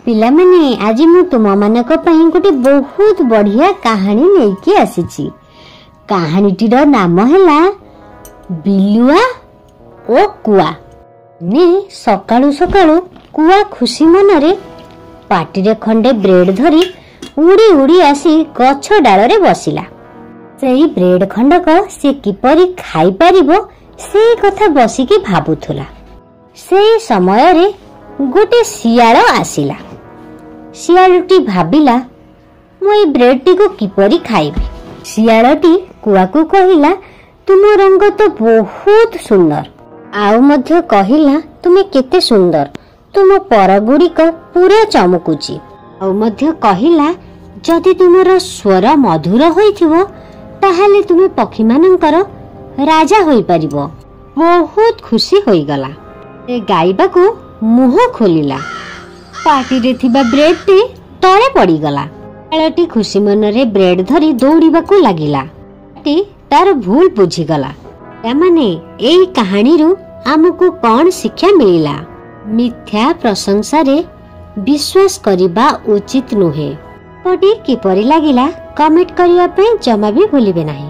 ପିଲାମାନେ, ଆଜି ମୁଁ ତୁମମାନଙ୍କ ପାଇଁ ଗୋଟେ ବହୁତ ବଢ଼ିଆ କାହାଣୀ ନେଇକି ଆସିଛି। କାହାଣୀଟିର ନାମ ହେଲା ବିଲୁଆ ଓ କୁଆ। ନେ ସକାଳୁ ସକାଳୁ କୁଆ ଖୁସି ମନରେ ପାଟିରେ ଖଣ୍ଡେ ବ୍ରେଡ ଧରି ଉଡ଼ି ଉଡ଼ି ଆସି ଗଛ ଡାଳରେ ବସିଲା। ସେଇ ବ୍ରେଡ ଖଣ୍ଡକ ସେ କିପରି ଖାଇପାରିବ ସେ କଥା ବସିକି ଭାବୁଥିଲା। ସେଇ ସମୟରେ ଗୋଟେ ଶିଆଳ ଆସିଲା। ଶିଆଳଟି ଭାବିଲା, ମୁଁ ଏଇ ବ୍ରେଡଟିକୁ କିପରି ଖାଇବି? ଶିଆଳଟି କୁଆକୁ କହିଲା, ତୁମ ରଙ୍ଗ ତ ବହୁତ ସୁନ୍ଦର। ଆଉ ମଧ୍ୟ କହିଲା, ତୁମେ କେତେ ସୁନ୍ଦର, ତୁମ ପର ଗୁଡ଼ିକ ପୁରା ଚମକୁଛି। ଆଉ ମଧ୍ୟ କହିଲା, ଯଦି ତୁମର ସ୍ୱର ମଧୁର ହୋଇଥିବ ତାହେଲେ ତୁମେ ପକ୍ଷୀମାନଙ୍କର ରାଜା ହୋଇପାରିବ। ବହୁତ ଖୁସି ହୋଇଗଲା। ସେ ଗାଇବାକୁ ମୁହଁ ଖୋଲିଲା, ପାଟିରେ ଥିବା ବ୍ରେଡଟି ତଳେ ପଡ଼ିଗଲା। ଶିଆଳଟି ଖୁସି ମନରେ ବ୍ରେଡ ଧରି ଦୌଡ଼ିବାକୁ ଲାଗିଲା। ତାର ଭୁଲ ବୁଝିଗଲା। ପିଲାମାନେ, ଏଇ କାହାଣୀରୁ ଆମକୁ କଣ ଶିକ୍ଷା ମିଳିଲା? ମିଥ୍ୟା ପ୍ରଶଂସାରେ ବିଶ୍ୱାସ କରିବା ଉଚିତ ନୁହେଁ। ଗପଟି କିପରି ଲାଗିଲା କମେଣ୍ଟ କରିବା ପାଇଁ ଜମା ବି ଭୁଲିବେ ନାହିଁ।